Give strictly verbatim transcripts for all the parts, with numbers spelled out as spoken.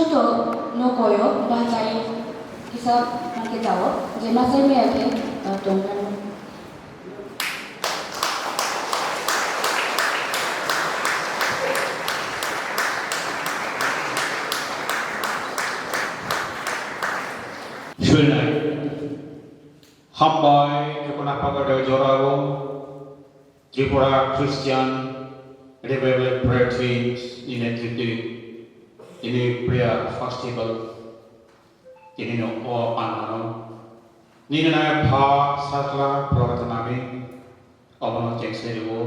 Joto nokoyo bachai kisa mankhe jao, je machai maya khe, eh, tongmani. Surinai. Hambai, jukuna pagade jorao. Tripura Christian Revival Prayer Teams ni netrite tini prayer festival tini no o panano nini nai pha sakla prarthana ni obono chengse riwo.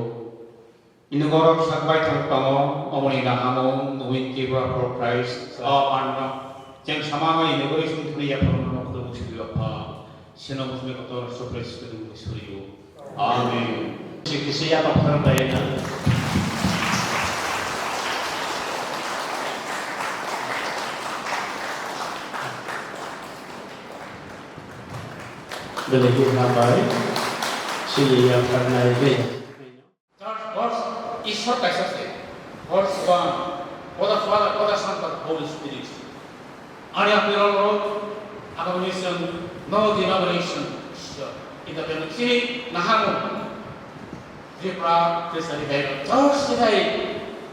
Ini gorok sakbai thang tongo, omoni nahamo nungwi Tripura for Christ o panano cheng samano inauguration thani yaphang no kudu musi pha. Seno musme kotor sopre sopre suri. Amen. Kisi kisi ya to pharam dai na. Belai khe hambai. Sini ya pharnai de. Church verse Ishwar kaisa se. Verse one. God the Father, God the Son, God the Holy Spirit. Ani apiralo, abomination, no denomination, Ishwar. Independent. Sini nahamu. Tripura, Tripura Revival. Church sitai,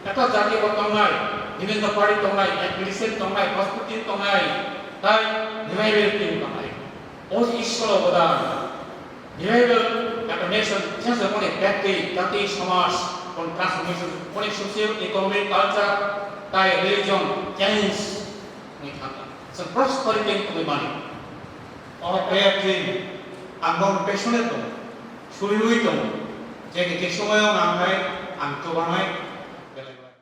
ekta jati bo tongnai, Himanta Party tongnai, Christian tongnai, Hospital tongnai, tai Revival team tongnai. O Ishwar obodan. Revival, ekta nation, change hwnmani, ব্যক্তি, জাতি, সমাজ, কোন transformation, কোন social, economic, culture, tai religion, change, ni thangka. Chwng prosperity wngwi mani. O prayer team, ang bono passionate tongo, suriwi tongo, je khe je somoyo nangnai, ang chubanai, belai bai.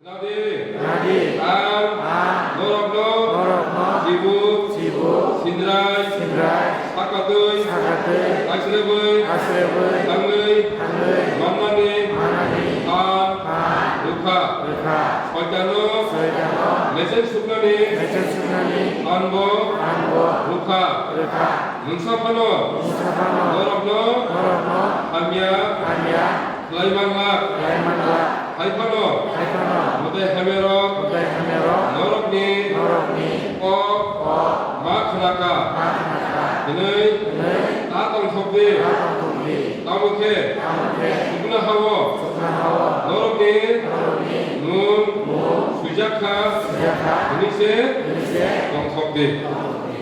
Nadi. Nadi. Ang. Ang. Norokno. Norokno. Jibu. Jibu. Sindrai. Sindrai. Sakatwi. Sakatwi. Asrebwi. Asrebwi. Tangwi. Tangwi. Mannani. Mannani. Phan. Phan. Rwkha. Rwkha. Soitano. Soitano. Mecheng suknani. Mecheng suknani. Phanbo. Phanbo. Rwkha. Rwkha. Mungsa phano. Mungsa phano. Norokno. Norokno. Hamya. Hamya. Khlai manglak. Khlai manglak. Hai phano. Hai phano. Mwtai hamyarok. Mwtai hamyarok. Norokni. Norokni. Kok. Kok. Ma khnaka. Ma khnaka. Hwnwi. Hwnwi. Ta tongthok di. Ta tongthok di. Tamo khe. Tamo khe. Chuknoha-o. Chuknoha-o. Norokni. Norokni. Mung. Mung. Swijak kha. Swijak kha. Hwnwi se. Hwnwi se. Tongthok di. Tongthok di.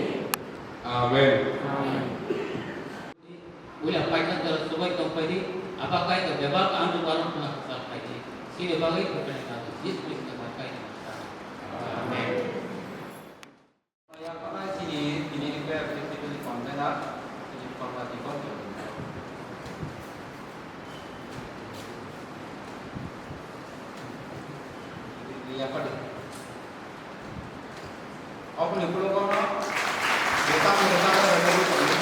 Amen. Amen. Uya paikha tara subai tong paidi, apa kai ka bebak ang tu barang puna kasar paidi. Sini bagai kutani kata, jis pris ka pakai. Amen. Ya, apa sini, ini prayer festival container, ini format di konten. Ya, apa deh? Oboni ukulok ono bwtang bwtang rwgwi tongo.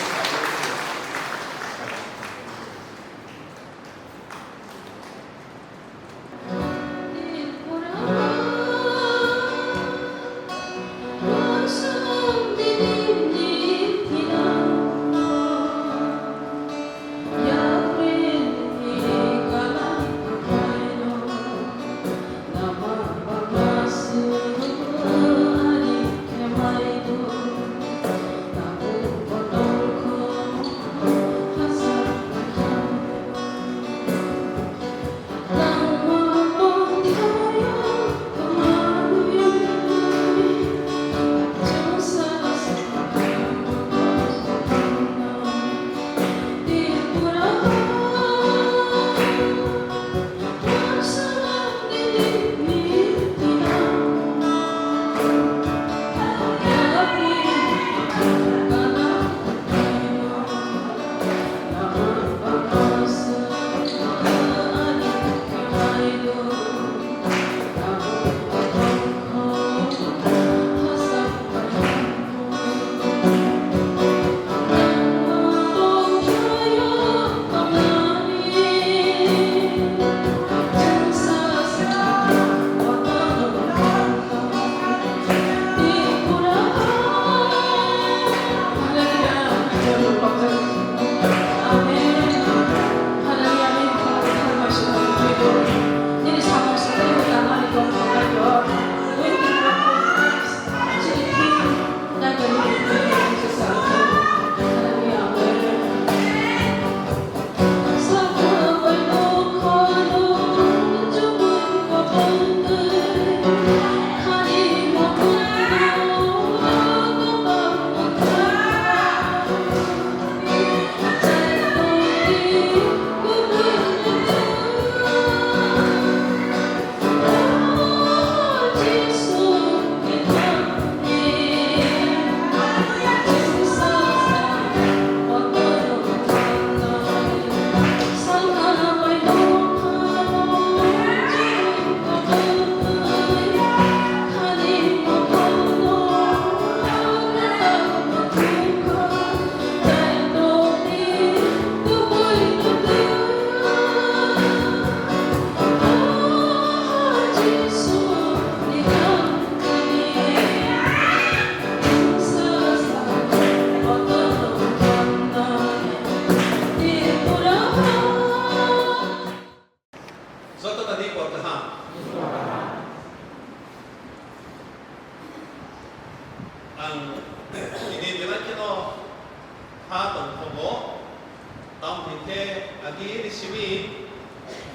Hinkhe agi ni simi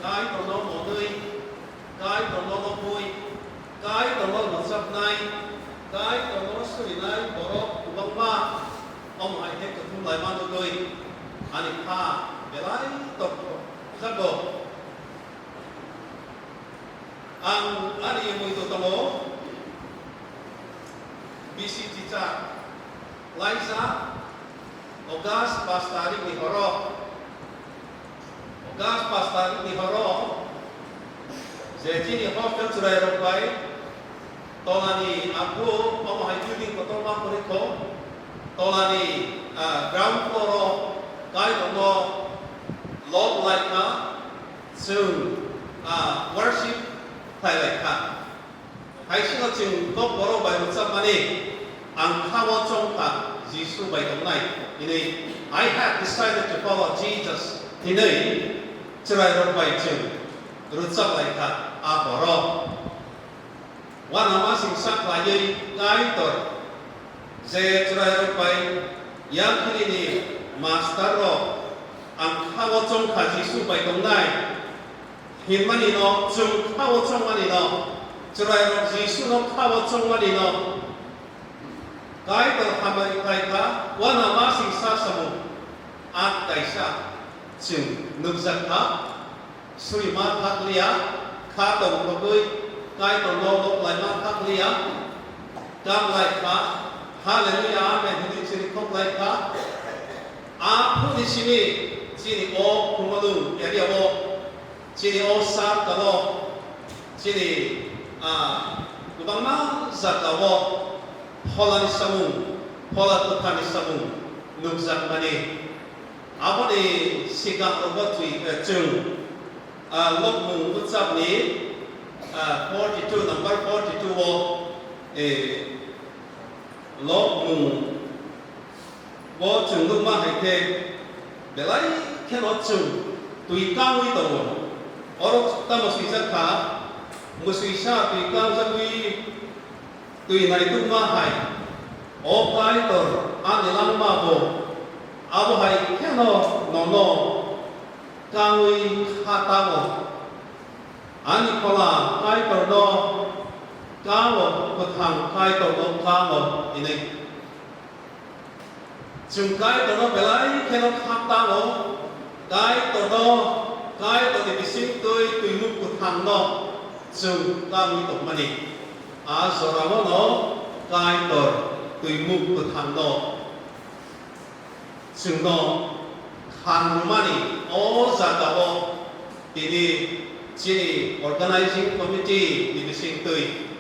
Kaitorno monwi, Kaitorno lobwi, Kaitorno rwchapnai, Kaitorno surinai borok kwbangma omo hai khe kuthum laima nugwi ani kha belai tok jago. Ang ani muitu tongo B C teacher laijak August pas tarikni horo, August pas tarikni horo je chini hostel chwrairok bai tolani aphuru omo hai building kotorma kwrwi kho, tolani, ah, ground floor o Kaitorno lob lai kha. Chwng, ah, worship khlai lai kha. Hai sino chwng kok borok bai rwchapmani, "Ang kha-o chong kha, Jisu bai tongnai," hinwi, "I have decided to follow Jesus," hinwi chwrairok bai chwng rwchap lai kha a borok. Uanamasingcha khlaiwi Kaitor je chwrairok bai yakni ni master rok, "Ang kha-o chong kha, Jisu bai tongnai," hinmani no, chwng kha-o chongmani no, chwrairok Jisu no kha-o chongmani no Kaitor hamari khlai kha. Uanamasingcha samung at kaisa chwng nukjak kha. Suri ma thak liya, kha tong thogwi Kaitorno lob lai ma thak liya, kam lai kha, "Hallelujah, Amen," hinwi chiri khok lai kha. Aphuru ni simi chini o Khumulwng area o, chini o circle o, chini, ah, kwbangma jaga o pholani samung, phola kwthani samung nukjakmani. Aboni swkang rogo twi, eh, chwng, ah, Lobmung bwchapni, ah, forty two, number forty two o, eh, Lobmung bo chwng nukma hai khe belai kheno chwng twi kangwi tongo. Oro tamo swijak kha, mwswisa twi kangjagwi twi naitukma hai, o Kaitor ani langma bo abo hai kheno nono kangwi kha tamo. Ani phola Kaitorno kamo, kwthang Kaitorno kamo hinwi. Chwng Kaitorno belai kheno kha tamo, Kaitorno, Kaitorni bising twi twimuk kwthangno chwng kamwi tongmani. A jorao no Kaitor twimuk kwthangno chwngno khan rwmani o jagao tini chini organizing committee ni bising twi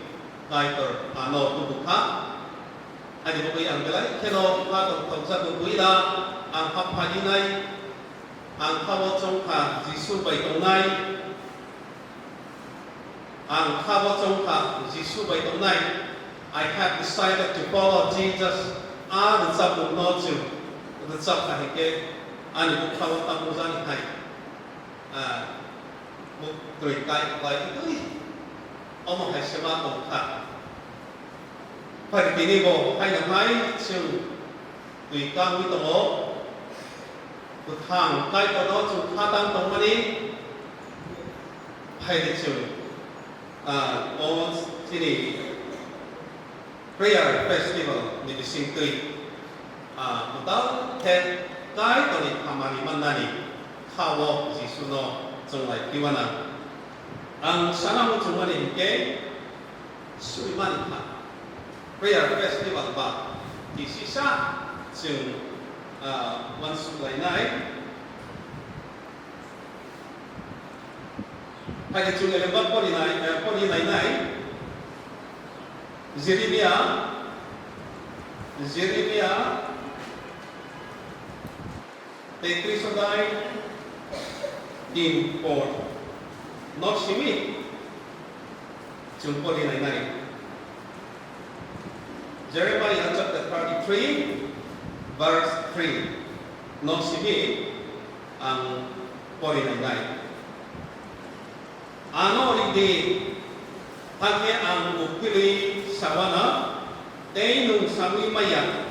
Kaitor ano tubu kha. Ani bagwi ang belai kheno kha tongthokjago, buila ang ha phainai, ang ha-o chong kha, Jisu bai tongnai. Ang kha-o chong kha, Jisu bai tongnai. I have decided to follow Jesus. A rwchapmungno chwng rwchap kha hinkhe ani bwkhao tamo jani hai, ah, buk twrwi kai klai twi omo hai se ma tong kha. Phai tini bo haino hai chwng twi kangwi tongo. Kwthang Kaitorno chwng kha tang tongmani phaidi chwng, ah, o chini prayer festival ni bisingtwi, ah, kwtal khe Kaitorni hamari mannani kha-o Jisuno chwng lai phiwana. Ang sana muchungmani hinkhe, Surimani kha prayer festival ba kisisa chwng, ah, uansuk lainai. Hai khe chwng elemba porinai, eh, pori lainai. Jeremia, Jeremia, Tei Krisodai tin por no simi chwng pori nainai. Jeremiah chapter thirty-three, verse three no simi ang pori nainai. Ano ri di, hakhe ang buphilwi sawana, tei nwng sawi maya.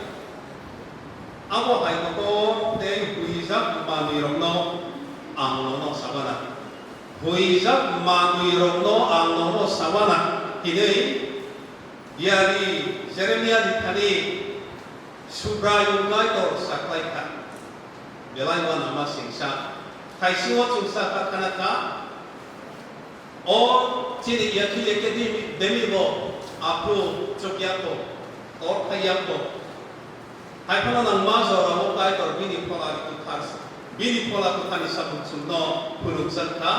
Abo hai kotor tei huijak manwirokno ang nono sabana. Huijak manwirokno ang nono sabana hinwi diyari Jeremiani thani Subraiyung Kaitor sakhlai kha. Belai uanama singsa. Thaisingo chwng sa kha khana kha. O chini Yakhili Academy, Academy bo aphuru chukya kho, tor khaiya kho. Hai phano nang ma jorao Kaitor bini phola kuthar, bini phola kutharni samung chwngno phunukjak kha.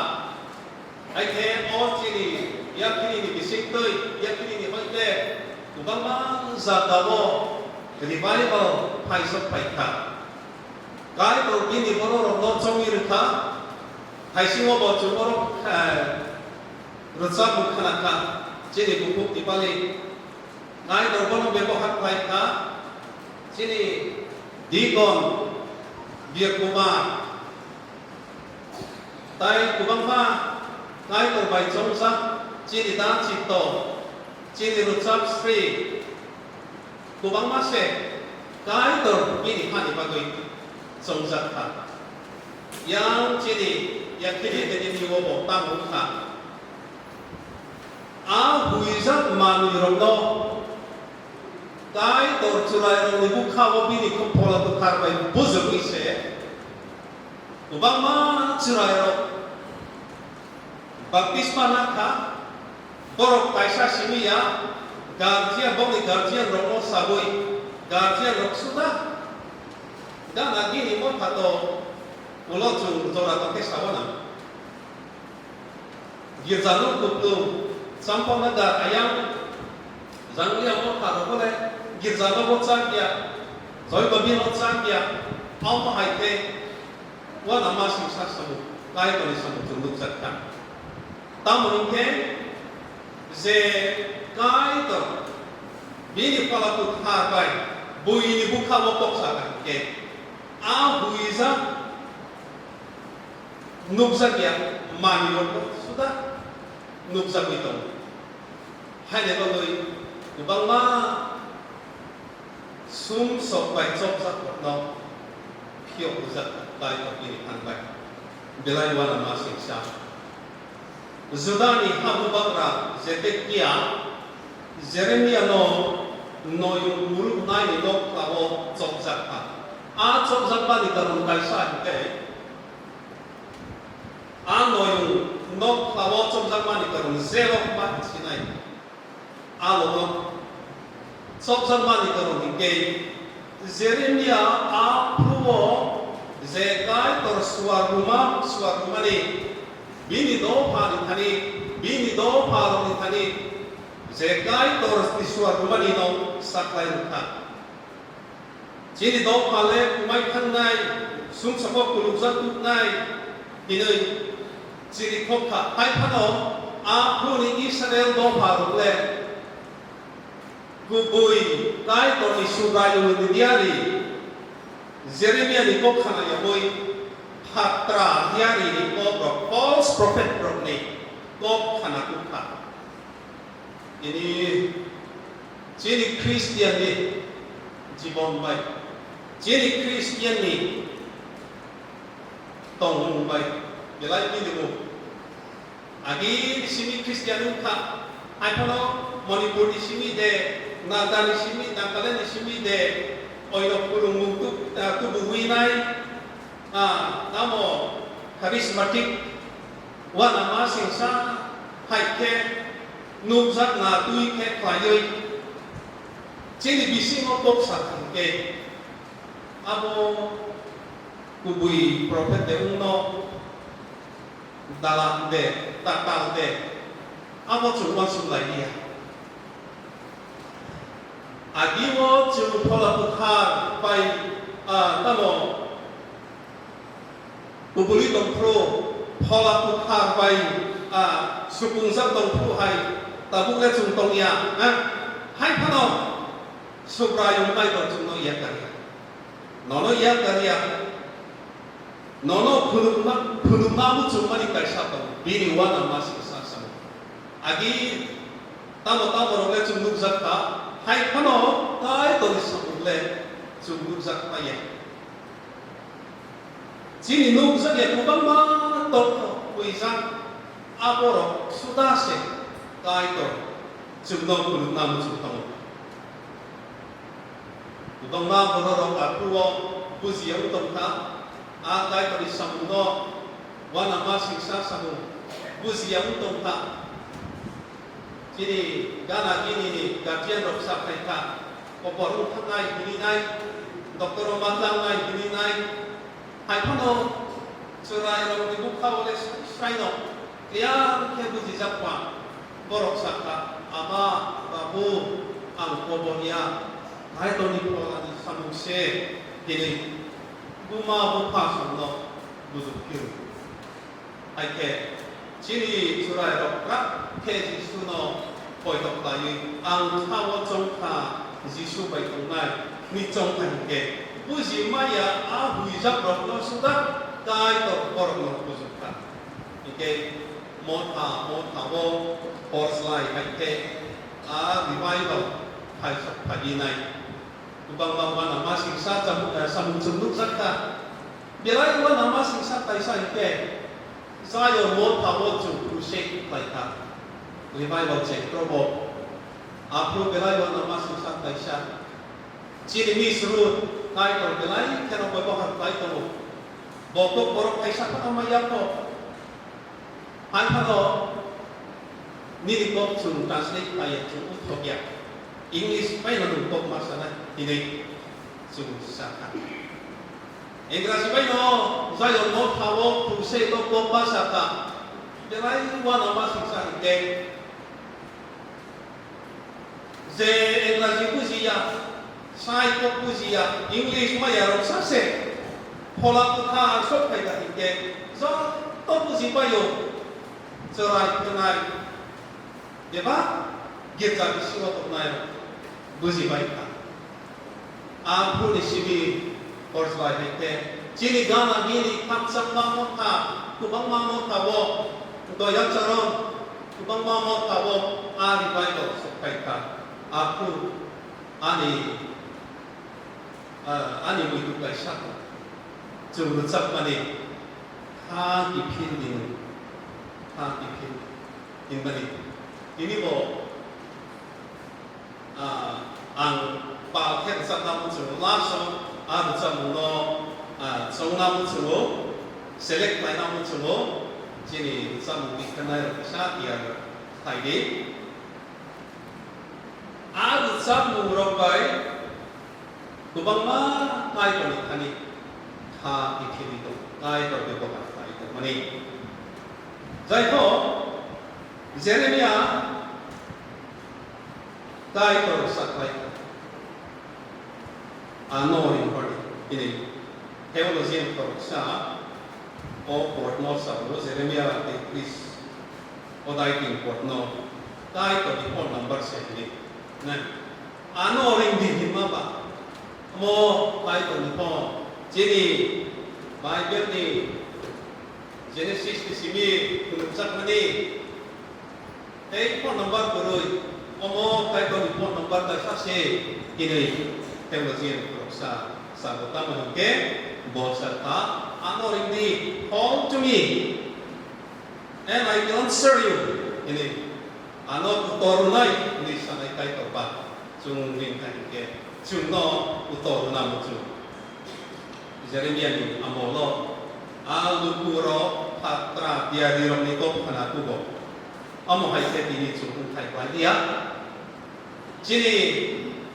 Hai khe o chini Yakhili ni bisingtwi, Yakhili ni hoite kwbangma jagao revival phaisok phai kha. Kaitor bini bororokno chongwi rwkha, thaisingo bo chwng borok, eh, rwchapmung khna kha, chini bukhuk Dipali. Kaitor bono bebohar khlai kha, chini Deacon Birkumar, tai kwbangma Kaitor bai chongjak, chini da chito, chini rwchap sri, kwbangma se Kaitor bini hani bagwi chongjak kha. Yang chini Yakhili Academy o bo tamo wngkha. A huijak manwirokno Kaitor chwrairokni bwkhao bini phola kwthar bai bujogwi se kwbangma chwrairok baptisma na kha. Borok kaisa simi ya, guardian, bokni guardian rokno sabwi, guardian rok suda gana gini motha to ulo chwng jora tongkhe sawana. Girja nuk kuplung, champang nagar ayang, janglia motha rok le girja no bo chak ya, joy babi no chak ya, omo hai khe uanama singsa samung, Kaitorni samung chwng nukjak kha. Tamo hwn khe je Kaitor bini phola kwthar bai buini bwkhao kok sa kha hwn khe, a huijak nukjak ya manwirok suda nukjagwi tongo. Haini bagwi kwbangma sumsok bai chopjak rokno phiyok rwjak Kaitor bini phan bai. Belai uanama singsa. Judani habubagra Zedekia Jeremiano noyung muruknaini nokhlao chopjak kha. A chopjakmani karon kaisa hwnkhe, a noyung nokhlao chopjakmani karon jerok ma hinsinai. Alono chopjakmani karon hwnkhe Jeremia a phuru-o je Kaitor suar rwma, suar rwmani bini dophani thani, bini dopharokni thani je Kaitorni suar rwmani no sakhlai rwkha. Chini dopha le kwmai thangnai, sumsoko kulukjak tuknai hinwi chini khok kha. Hai phano a phuruni Israel dopha rok le kubui Kaitorni Subraiyungni diyari Jeremiani kok khna yagwi phatra diyarini kok rok, false prophet rokni kok khna kuk kha. Ini chini Christian ni jibon bai, chini Christian ni tongmung bai belai milingo. Agi simi Christian wngkha, hai phano Manipur ni simi de, Naga ni simi, Nagaland ni simi de, oino khulumung tu-, ah, tubuwi nai, ah, tamo charismatic, uanama singsa hai khe nukjakna twi khe khlaiwi chini bisingo kok sa thang khe abo kubui prophet de wngno dalam de, tatal de, abo chwng uansuk lai liya. Agi o chwng phola kwthar bai, ah, tamo kubuli tongphuru, phola kwthar bai, ah, sukungjak tongphuru hai tabuk le chwng tongya, ha? Hai phano Subraiyung Kaitor chwngno yakar ya. Nono yakar ya. Nono phunukma, phunukma muchungmani kaisa tongo. Bini uanama singsa samo. Agi tamo tamo rok le chwng nukjak kha. Hai phano Kaitorni samung le chwng nukjak maya. Chini nukjak ya kwbangma tongthok kwijak, aborok suda se Kaitor chwngno phunukna muchung tongo. Kwbangma bororok aphuru o bujiya wng tongkha, a Kaitorni samungno uanama singsa samung bujiya wng tongkha. Chini gana gini ni guardian rok sa phaikha, kopor wng thangnai hwnwi nai, doctor o ma tlangnai hwnwi nai, hai phano chwrai rok ni bukha o le sai no clear khe bujijak pha. Borok sakha, "Ama, babu, ang kobor ya, Kaitorni pholani samung se," hinwi buma bupha songno bujuk phirwi. Hai khe chini chwrairok kwrak khe Jisuno poito khlaiwi, "Ang kha-o chong kha, Jisu bai tongnai," hwnwi chong kha hinkhe, buji maya a huijakrokno suda Kaitor borokno bujuk kha. Hinkhe motha, motha-o hor slai hai khe a revival hai sok phai nai. Kwbangma uanama singsa chamung, eh, samung chwng nukjak kha. Belai uanama singsa kaisa hinkhe Zion motha-o chwng crusade khlai kha. Revival cheng probo. Aphuru belai uanama singsa kaisa. Chini Misru Kaitor belai kheno bebohar khlai tongo. Bo kok borok kaisa phano ma yakho. Hai phano nini kok chwng translate khlai ya, chwng uthok ya. English bai no nwng kok ma sana hinwi chwng sa kha. Engraji bai no Zion motha-o crusade no kok ma sa kha. Belai uanama singsa hinkhe. Je Engraji bujiya, sai kok bujiya, English maya rok sa se, Phola Kwthar sok phai da hinkhe, joto buji paio, chwrai khwnai, bebak girja bisingo tongnai rok buji pai kha. Aphuruni simi hor slai hai khe, chini gana gini khakchangma motha, kwbangma motha-o, doya charon, kwbangma motha-o a revival sok phai kha. Aphuru ani, ah, ani muitu kaisa chwng rwchapmani kha kiphil di, kha kiphil hinmani. Tini bo Ah, ang pal khe rwchapna muchungo, last song a rwchapmungno, ah, chongna muchungo, select khlaina muchungo, chini rwchapmung bikhanai rok kisa tiyar khlai di. A rwchapmung rok bai kwbangma Kaitorni thani kha kiphilwi tong, Kaitor bebohar khlai tongmani. Jaithok Jeremia Kaitor sakhlai ano ringphani hini theologian khoroksa o porno sabo Jeremia tei Chris o daiti porno Kaitor ni phone number se hini na ano ringdi hinma ba mo Kaitor ni phone chini Bible ni Genesis ni simi phunukjakmani Tei phone number kwrwi, omo Kaitorni phone number kaisa se hinwi theologian khoroksa sabo, tamo hinkhe bo sakha, "Ano ringdi, call to me, and I will answer you," hinwi, "Ano utor rwnai," hinwi sanai Kaitor ba. Chwng ringkha hinkhe chwngno utor rwna muchung. Jeremiani amolo a lukurok phatra diyarirokni kok khana tugo. Omo hai khe tini chwng wngthai khlai liya. Chini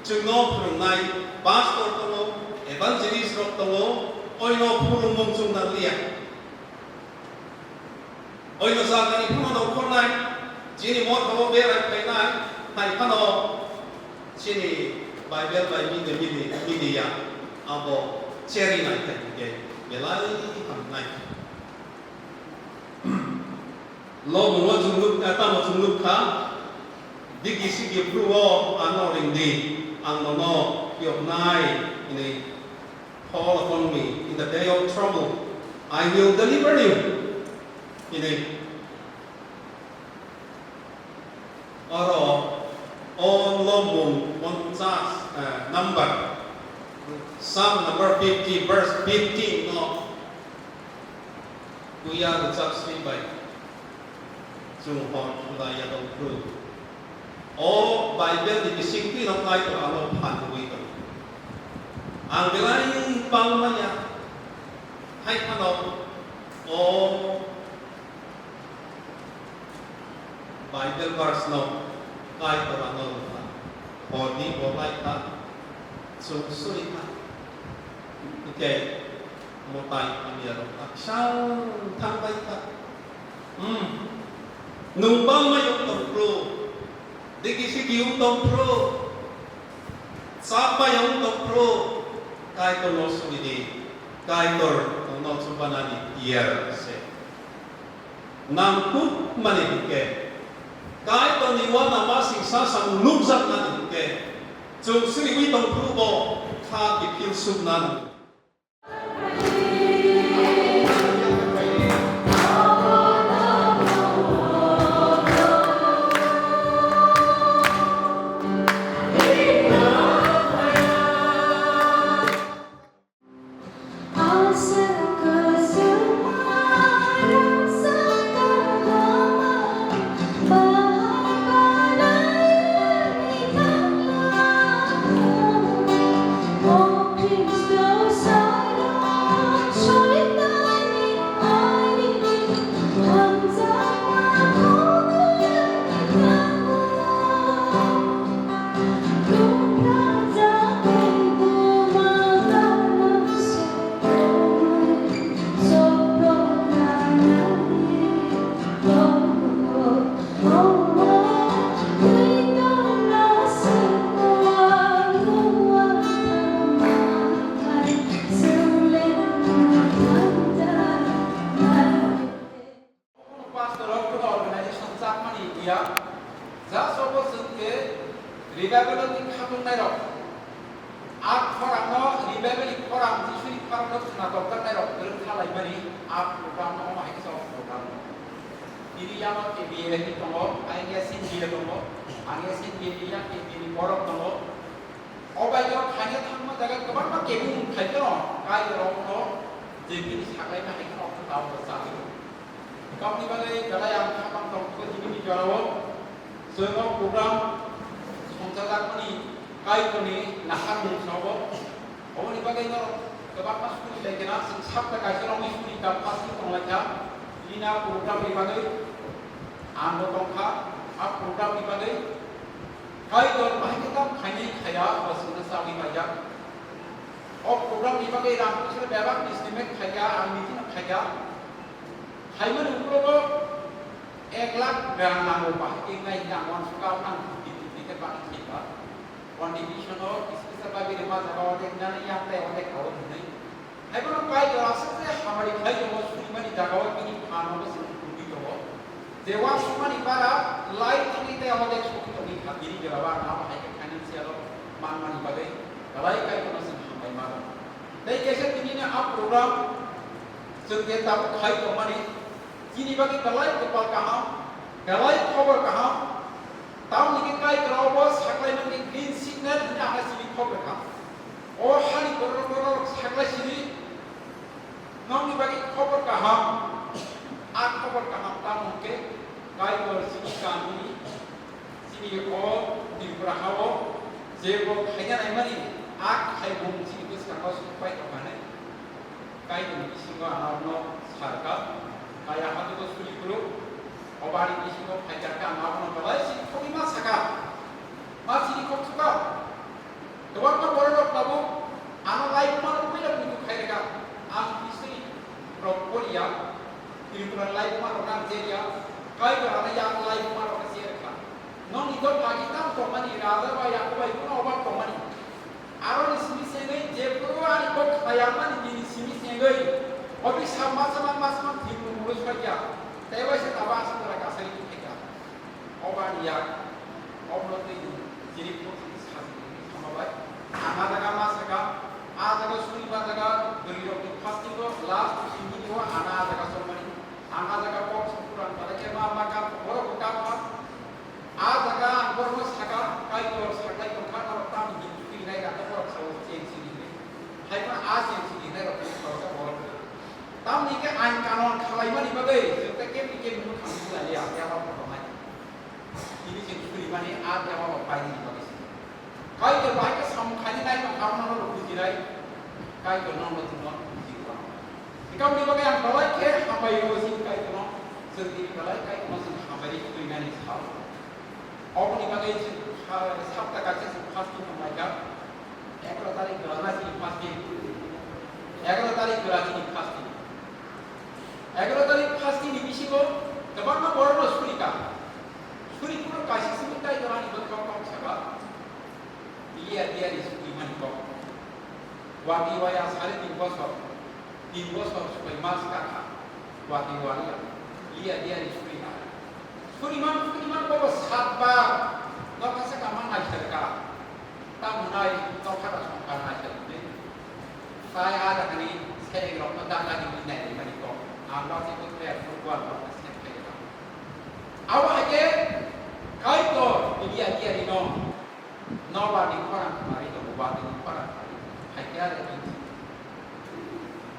chwngno phwrwngnai pastor tongo, evangelist rok tongo, oino phwrwngmung chwng nang liya. Oino jagani phano nongkhornai, chini mothao berai phainai, hai phano chini Bible bai mide mide midiya, abo cherinai hai hwnkhe belai hamnai. Lobongo chwng nuk, eh, tamo chwng nuk kha, digi sigi phuru o ano ringdi, ang nono phiyoknai hinwi. Call upon me in the day of trouble, I will deliver you. Ini oro o lobung ponchas, eh, number. Psalm number fifty, verse fifteen no tuya rwchap swi bai chwng hor khlai ya tong phuru. O Bible ni bisingtwi no Kaitor ano phan rwui tongo. Ang belai bang manya, hai phano o Bible verse no Kaitor ano rwkha, hor ni bo lai kha, chwng suri kha, hwnkhe mwtai hamya rok kha, kisa thang bai kha. Hmm. Nwng bangma yong tong phuru, digi sigi wng tong phuru, chap bai wng tong phuru, Kaitor no suri di, Kaitor no chubanani tiyar se. Nangkukmani hwnkhe, Kaitorni uanama singsa samung nukjaknani hwnkhe, chwng suriwi tong phuru bo kha kiphil sukna nango. Pastor rok kuno organization chakmani ya, ja sobo chwng khe revival ni khatung nai rok. A khorang no revival ni khorang Jisu ni khorang no chwng na doktor nai rok kwrwng kha lai mani a program no omo hai khe o program no. Bini yama K B A ni tongo, ang S N B A tongo, ang S N B A ni ya K B A ni borok tongo. O bai o khaina thangma jaga kwbangma kebung khai kheno, kai rok no je bini saklai ma hai kheno tao bo chali. Kamni bagwi belai ang khamang tong khe tini ni jorao chwng o program songchajakmani Kaitorni naharmung sabo. Oboni bagwi norok kwbangma suri lai kena, chwng sapta kaisa romwi suri ta phasni tong lai kha. Bini a program ni bagwi ang bo tong kha, a program ni bagwi Kaitor bahai khe tamo khainai khaya, bo chwngno chawi paijak. O program ni bagwi rang puisa bebak estimate khaikha, ang meeting khaikha. Khaimani ukologo ek lakh rang nango, bahai khe wngnai hwnwi ang uansukha, ang fifty fifty khe bani khaikha. Contribution o special bagwi rwma jaga o de wngnani yang tei o de khaui hwnwi. Haibono Kaitor aswk je hamari khlai tongo, surimani jaga o bini phan no chwng phurwi tongo. Je uansukmani bara lai tongwi tei abo de sogwi tongwi kha, bini jora o ang abo hai khe financial o manmani bagwi belai Kaitorno chwng hambai mano. Tei kaisa tinini a program chwng je tabuk khai tongmani, chini bagwi belai kwpal kaham, belai khobor kaham. Tamoni khe Kaitor obo saklaimani green signal hwnwi ang chini khobor kha. O hani borok borok saklai sidi, nokni bagwi khobor kaham, a khobor kaham tamo hwnkhe Kaitor chini kanmani, chini o Tripura ha-o jebo khaina naimani a khaimung chini bwskango sokpai tongkha hinwi Kaitorni bisingo ang abono sakha, kaya hatugo suri phuru, obani bisingo phaikha khe ang abono belai sirikhokrima sakha, ma sirikhok sukha. Kwbangma bororok tabuk ano live mano puila muitu khai rwkha. Ang history rok poriya, Tripura live mano nang jeya, Kaitor ano yang live mano khe se rwkha. Nokni dopha agini tamo tongmani, raja bai yago bai bono obak tongmani. Aroni simi sengwi jephuru ani kok khlai yangmani bini simi sengwi, obi sa masa man masa man thwimung mulu sokya, tei waisa tabo aswk jora kasari tongkha. Obani yak, obono twi chini phuti sajagwi thangma bai. Ang a jaga ma sakha, a jaga suri ma jaga bwrwi rokni fasting o last simi o ang a jaga chongmani. Ang a jaga kok song pura ang balai khe ma ma kap, borok bo kap kha. A jaga ang borokno sakha, Kaitor saklai tongkha, norok tamni himtwi nai raka borok sao cheng sini hinwi. Mani a dewa o paini bagwi se. Kaitor bahai khe samung khainai nai tong kha, abono rw bujinai. Kaitor no no tongno buji rw. Ekam ni bagwi ang belai khe hambai rw si Kaitor no. Chwng tini belai Kaitor no chwng hambai rw twi nani sao. Oboni bagwi chwng ha-, sapta kaisa chwng fasting tong lai kha. Egaroh tarik belai chini fasting. Egaroh tarik belai chini fasting. Egaroh tarik fasting ni bisingo kwbangma borok no suri ka. Suri phuru kaisa simi tai dorani bwkhao kok saka. Iya dia ni suri mani kok. Wati waya sare tin bosor. Tin bosor subai mas kakha. Wati waya. Iya dia ni suri kakha. Suriman, suriman bobo satbar nokha saka ma naisar ka. Tamo nai nokha da songkha naisar de. Sai ada kani sereng rok no daka di nai mani ko. Ang ba se ko tre ko ko ang ba se kai ka. Awa ke kai to dia dia di no. Nobar ni khorang khari tongo, Wati ni khorang khari. Hai khe are inti.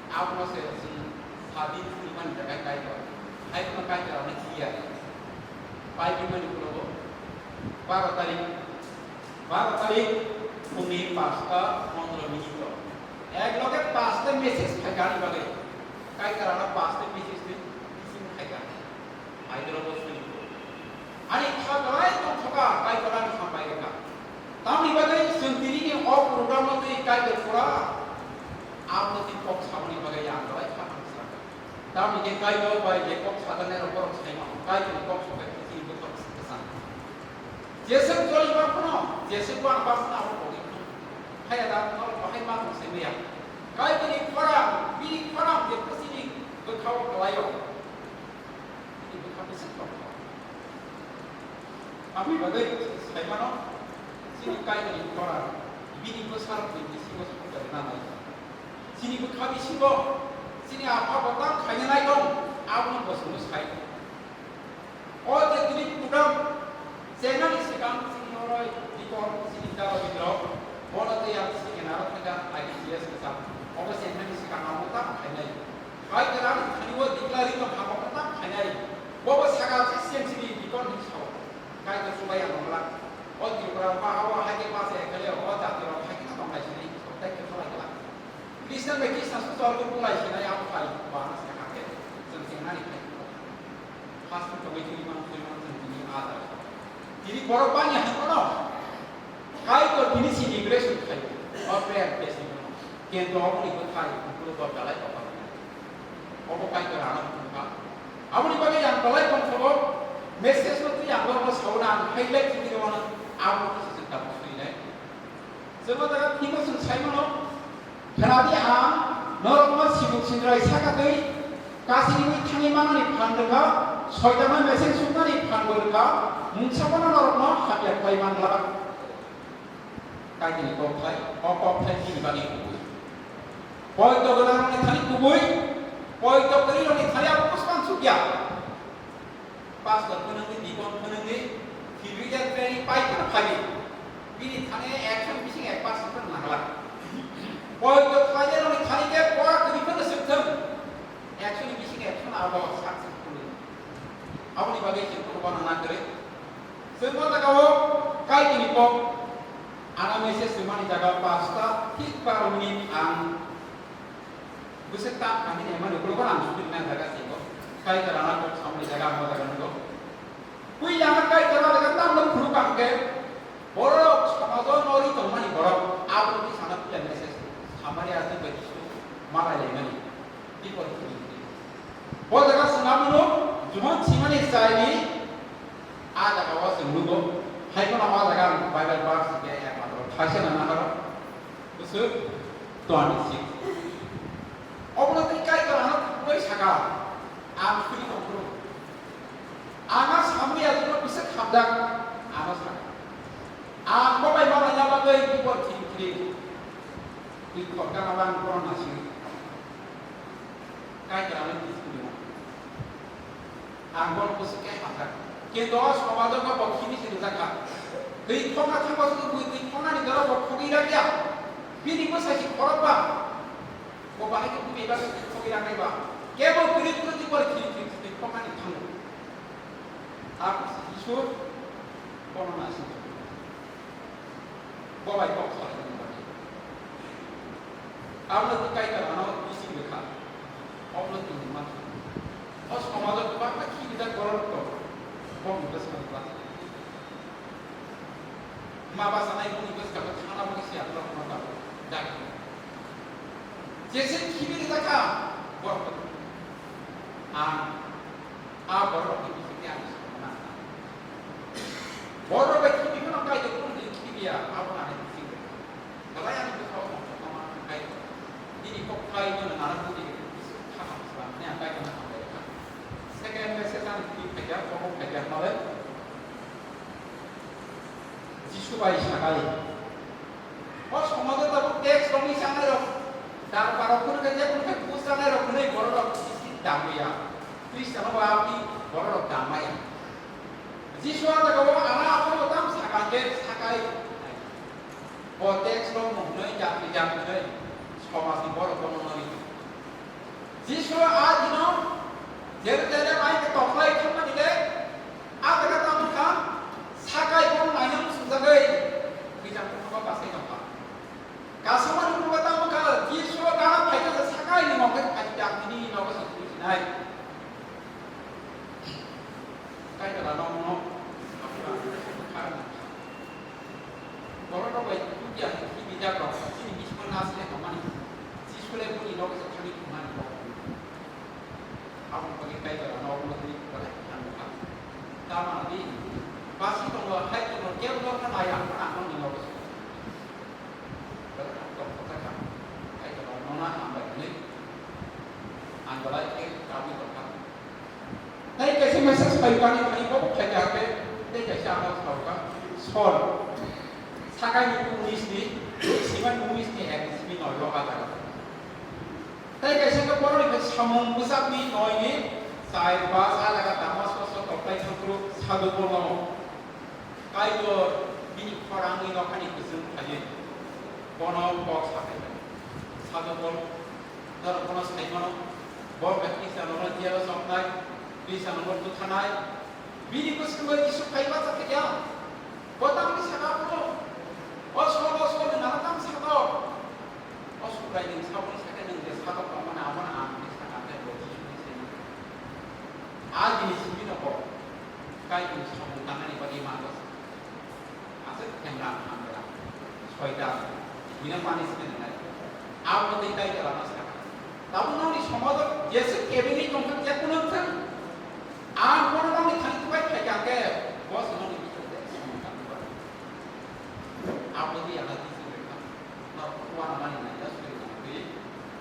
Abono se chwng sadi thwi mani jaga Kaitor. Hai phano Kaitor ano thwi ya. Pai bi mani ulo bo baro tarik, baro tarik phungni pasta pondro minute o. Ek loge pasta message phai kha ani bagwi. Kaitor ano pasta message ni bising phai kha. Hai doro bo sui. Ani kha belai tongthoka, Kaitor ani kha bai rwkha. Tamni bagwi chwng tini ni o program no twi Kaitor pura aboni twi kok samani bagwi ang belai kha tong saka. Tamni khe Kaitor bai je kok sajaknai rok borok sai mano, Kaitor ni kok sobai twi bo kok sa. Jeswk joli ba phano, jeswk ba ba phano abo boni phano. Haya da no bahai ma tong sai maya. Kaitor ni khorang, bini khorang je kwchwini bwkhao kwlaio. Bini bwkha bwswk tongkha. Aboni bagwi sai mano, chini Kaitorni khorang bini bwsarokni bisingo songchai nanai. Chini bwkha bisingo chini Apha bo tamo khaina nai tong, abono bo chwngno sai. O je tini program chengnani swkang chini oro dikon chini dara bidrok, bono tei ang chini naro thangka I B C S kwcham. Obo chengnani swkang amo tamo khainai. Kaitor ani thani o declare tong hamo kwtal khainai. Bobo saka je C M C ni dikon ni sao. Kaitor chubai ang nongla. O Tripura ba o hai khe ba se kale o jati rok hai khe tong lai sinai. Tei khe khalai kala. Krishna bai Krishna su chol ko bulai sinai abo phai ba na saka khe. Jeng jeng nani khai. First to kami tuli man tuli man jeng tuli ada. Tini borok bani hano. Kaitor tini si immigration khai. O prayer test ni. Kintu aboni bwthai bukhulo dor dalai tongkha. Obo Kaitor ano phunukha. Aboni bagwi ang belai tongthogo, message no twi ang borokno sauna ang highlight khwlwi rwmano, abo kisa chwng tabuk swinai. Chwngno jaga thwimo chwng sai mano, khnadi ang norokno simung sindrai saka twi kasini wi thangwi manani phan rwkha, soitanno mecheng suknani phan bo rwkha, mungsa bono norokno hamya khlai man glak. Kaitorni kokthai, o kokthai bini bagwi kubui. Poito gwnangrokni thani kubui, poito kwrwirokni thani abo bwswk sukya. Pastor phwnwngwi, deacon phwnwngwi, theologian training pai phano phaiwi. Bini thani ekshoni bising ek percent phano nangla. Poito khlainairokni thani khe pora kwrwi phano swk thung. Ekshoni bising ekshon abo sak sak phunwi. Aboni bagwi chwng phano uanang nang kwrwi. Chwng o jaga o Kaitorni kok, ano message swimani jaga o pasta thik baro minute ang bwswk ta kami ni mani ukulok ang sudi na jaga se o. Kaitor ano kok samani jaga ang o jaga nungo. Puila ang Kaitor o jaga tamno phuru kang khe borok somajo nori tongmani borok abo ni sana puila message samari aswk bai kisu malai lai mani. Bipor khuri khuri. O jaga chwng abono jumon simani chaini a jaga o chwng nugo. Hai phano o jaga ang Bible verse khe ekmatro thaisa nang nahoro. Bwswk twenty six. Obono tei Kaitor ano kubui saka, ang suri tongphuru. Ang a samwi ajukno bwswk hamjak, ano saka. Ang bo bai ma laina bagwi bipor khiri khiri. Twi khorka no lang bono nasing. Kaitor ano twi khuri no. Ang bono bwswk khe hamjak. Kintu o somajo khe bo khini se rijak kha. Twi khorna thangma se twi, twi khornani jora bo khogwi rakya. Bini bwsai se khorokba. Bo bahai khe bini bagwi khogwi raknai ba. Kebo kwrwi kwrwi twi bor khini twi, twi khornani thango. Ang Isor bono na Bai kok salai ni bagwi. Aboni twi Kaitor ano bising rwkha. Obno tini mankha. O somajo kwbangma khirijak borok tongo. Bongni bwskango class. Ma bwsanai bongni bwskango thangna bagwi se aphuru ma tongo. Dagi. Jese khibi rijak kha borok. Ang a borok ni bising ang songna. Borok bai khibi phano Kaitor bongni khibiya abo ani bising. Belai ani bwskango tongthokma kha Kaitor. Nini kok khlai nini nana budi kha kha slam ne ang Kaitorno hambai kha. Second message ani twi phaikha, kobo phaikha hwnle Jisu bai sakai. O somajo tabuk tax rokni changnai rok, darbarok phuru khe jekunu khe bus changnai rok hwnwi borok rok bisi damya. Kristano bo aboni borok rok damya. Jisu a jaga o ana abo tam sakha khe sakai. Bo tax rok no hwnwi jatni jatni hwnwi somajni borok bono nori. Jisu a dino Jerusalem hai khe tokhlai thangmani le a jaga tamo kha sakai bono naina muchungjagwi twijak tongma bachai tongkha. Kasamani bubago tamo kha Jisu gana phaikha sakai ni mokhe khaijak nini nogo se twijinai. Kaitor ano no Borok rok bai tukia hwnwi bijak rok chini bisingo nasle tongmani, Jisu le boni loge se thangwi thangmani rok. Aboni bagwi Kaitor ano obo twi belai hamkha. Tamoni basi tongo, hai tongo, kebo no kha nai ang, ang nokni loge se. Belai ang tongthok kha. Kaitor ano no hambai hwnwi ang belai khe kabwi tongkha. Tei kaisa message phai kani thani bo phai kha khe, tei kaisa ano sao kha, Sol. Sakai ni bung unis ni, sima ni bung unis ni ek ni simi noi lo ka jaga. Tei kaisa khe borok ni samung bwsakni noi ni, chai, pas, a jaga Damascus o toktai thangphuru Sadhu Pol no Kaitor bini khorangni nokhani kwchwng phaiwi bono kok saphai kha. Sadhu Pol norok bono sai mano, bo bai Khristianrokno jelo soknai, Khristianrokno butharnai, bini bwskango Jisu phai bacha khe ya. Bo tamni saka phuru, o Sol, o Sol, nwng ano tamo satok? O Subraiyung saboni sakhe nwng je satok tongmani abono ang hwnwi sakha khe bo Jisuni simi. A jini simi no bo Kaitorni samung tangnani bagwi manjak. Aswk khemra hamgra, soitan, bini punishment wngnai. Abo tei Kaitor ano sakha. Tabuk nokni somojo jeswk kebengwi tongthok, jekunu wngthok, ang bono nokni thani tubai phaikha khe, bo se nokni bisingtwi samung tangwi tongo. Abo tei ano tisi wngkha. Norok uanamani naina suri tongwi.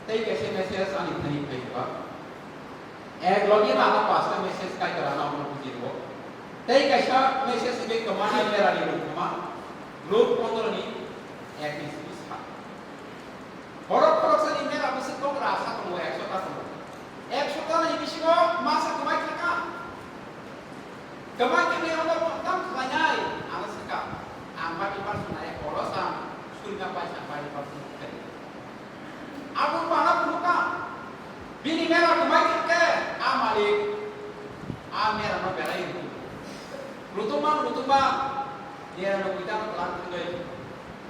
Tei kaisa message ani thani phaikha. Ek logi rana pasta message Kaitor ano abono buji rwo. Tei kaisa message hwnkhe kwmani mera ni rwngthoma, Luk pondro ni ek ni simi sa. Borok khoroksani mera bwswk tongra asa tongo, ekso ta tongo. Ekso ta ni bisingo masa kwmai thangkha. Kwmai thangwi ano tam khlainai, ano swngkha. Ang bari person nai, oro sa, surina paisa bari person khlai. Abo mana phunukha. Bini mera kwmai thangkhe, a malik, a mera no belai rutu. Rutuma, rutuma, mera no buita no kwlang thangwi.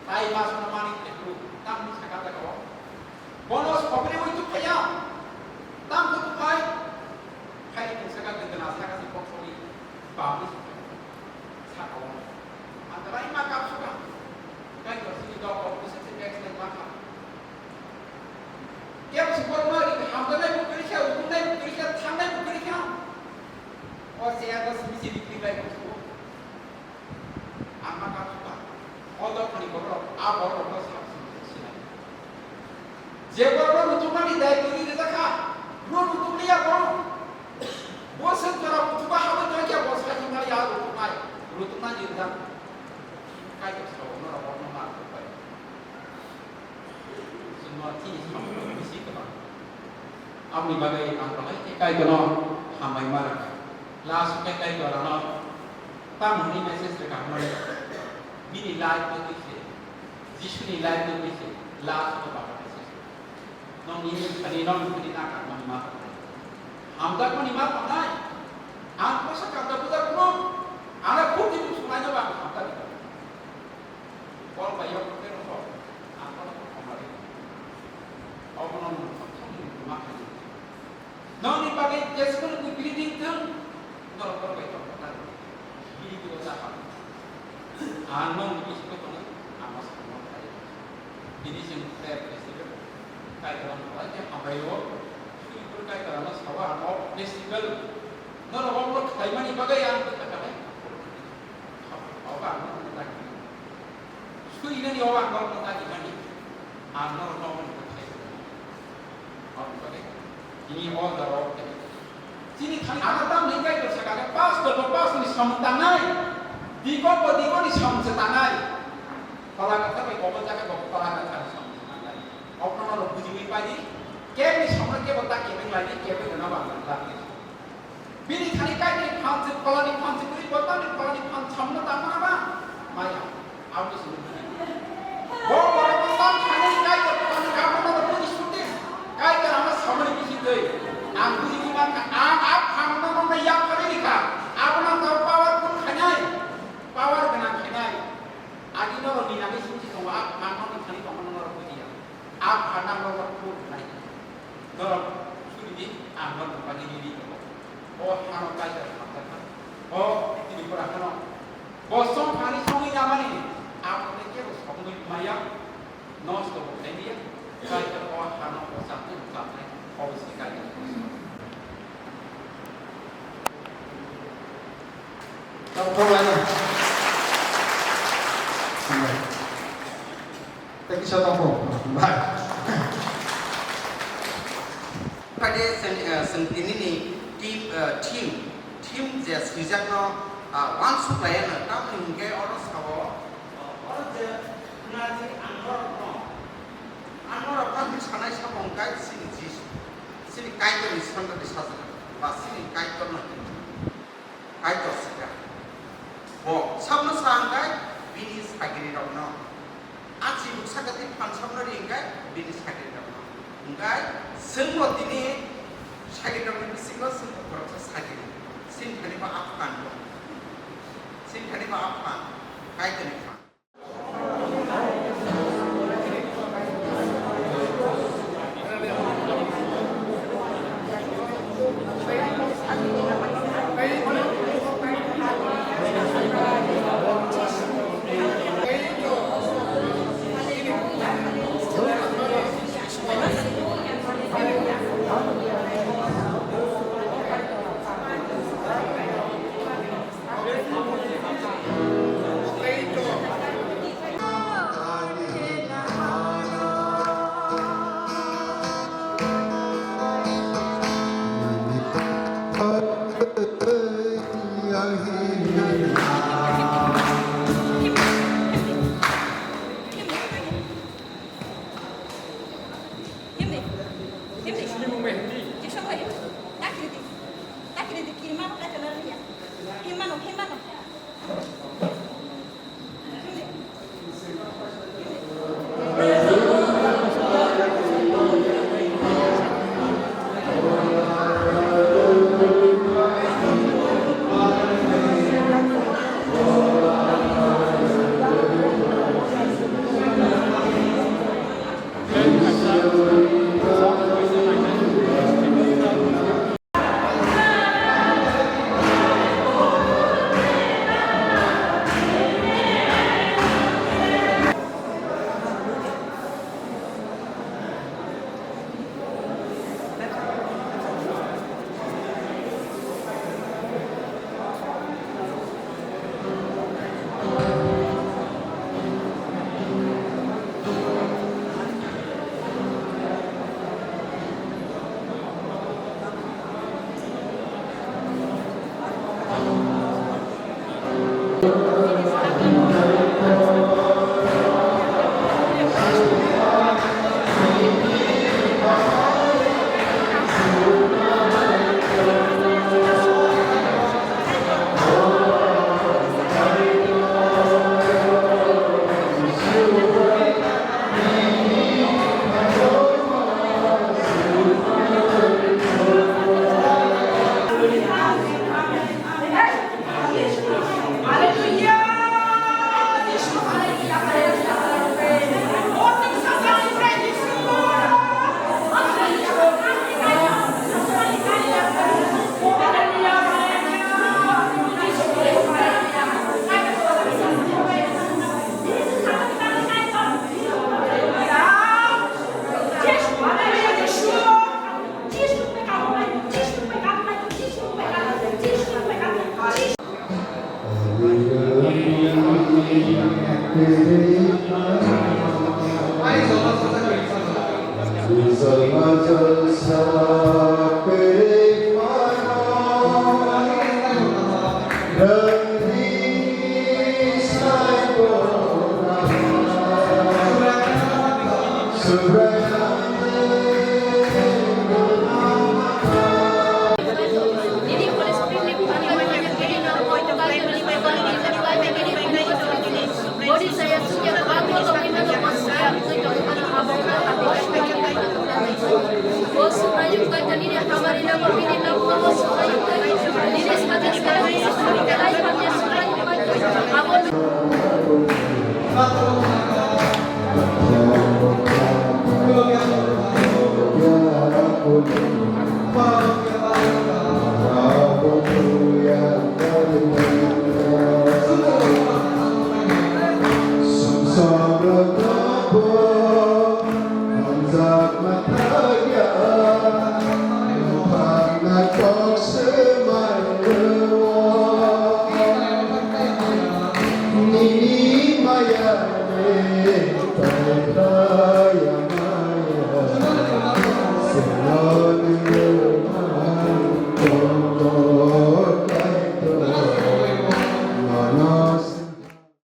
Tai mas no mani khe phuru, tam ni saka ta ko. Bono sokri wi tu phaya. Tam tu phai. Phai ni saka de na saka si pok soli. Ba ni saka. Saka wa. Ang rai ma kap suka. Kai ko sini do ko, bisa si next time ma kap. Kep si por ma ri, hamdalai bu kiri kya, utunai bu kiri kya, thangnai bu kiri kya. O se ya ko simi si ri kiri lai ko. Ang ma kap suka. O dophani borok, a borok no sak simi sinai. Je borok no rutukmani daitwni rijak kha, no rutukliya borok. Bo se jora kuchuba habo tongya bo sai jumali a rutuknai, rutuknani rijak. Kaitor sao norok no ma rutukbai. Chwngno chini samung bisi kwbang. Aboni bagwi ang belai khe Kaitorno hambai ma rwkha. Last khe Kaitor ano tamo hwnwi message rwkha hwnmale, bini life no twi se, Jisuni life no twi se, last no baptism se. Nokni thani, nokni thani na kangmani ma tongnai. Hamjakmani ma tongnai. Ang kosa kangta bujak no, ano khuk tini sungnai no ba hamjakni. Paul bai yok Ang nokni bisingo tongo, ang o sakno khlai. Bini chwng prayer festival, Kaitorno khlai khe hambai o, Suripur Kaitorno sao ang o festival, norok o khlaimani bagwi ang bwkha kanai. Obo ang nokno dagi. Suinani obo ang nokno dagi mani. Ang norok nokno khlai. Obo bagwi, tini o jora o khlai. Chini thani ang tamni Kaitor sakha khe pastor bo pastor ni samung tangnai, dikon bo dikon ni samung se tangnai, phola kwthar bai kobo jaga bo phola kwthar ni samung se tangnai. Okno no bujiwi pai di, kebni samung kebo ta kebeng lai di, kebeng no ba lai di. Bini thani Kaitor ni phan se phola ni phan se kuri, bo tamni phola ni phan samung tangma ba maya. Abo se bo borok tam khainai Kaitor phano kaphano no buji sute. Kaitor ano samani bisingtwi ang buji mankha, ang a phano no yak khainai rikha. Abono ang powerful khainai, power gwnang khainai. Adi norok ni nani sumsi tongo, a phano ni thani tongo norok bujiya. A phano norok phul khainai. Norok suri di, ang norok bani di di tongo. O hano Kaitor hamjakha. O Tripura hano. Bo song thani songwi namani. Abo tei kebo songwi maya. Nosto bo khailiya. Kaitor o hano o chapnai bo chapnai. Obo se Kaitor. Thank you so much. Bye. Phade chwng, eh, chwng tinini team, eh, team, team je swijakno, ah, uansuk laiya no, tamoni hwnkhe oro sao, oh, oro je khwnadi ang norokno, ang norok tamni sanai samung khe chini Jisu, chini Kaitorni sandani sajla, ba chini Kaitorno hino. Kaitor sika. Bo sabno sa hwnkhe bini sagiri rokno. A chibuk saka tei phan sabno ri hwnkhe bini sagiri rokno. Hwnkhe chwngbo tini sagiri rokni bisingo chwngbo khoroksa sagiri. Chini thani bo a phan bo. Chini thani bo a phan. Kaitorni phan.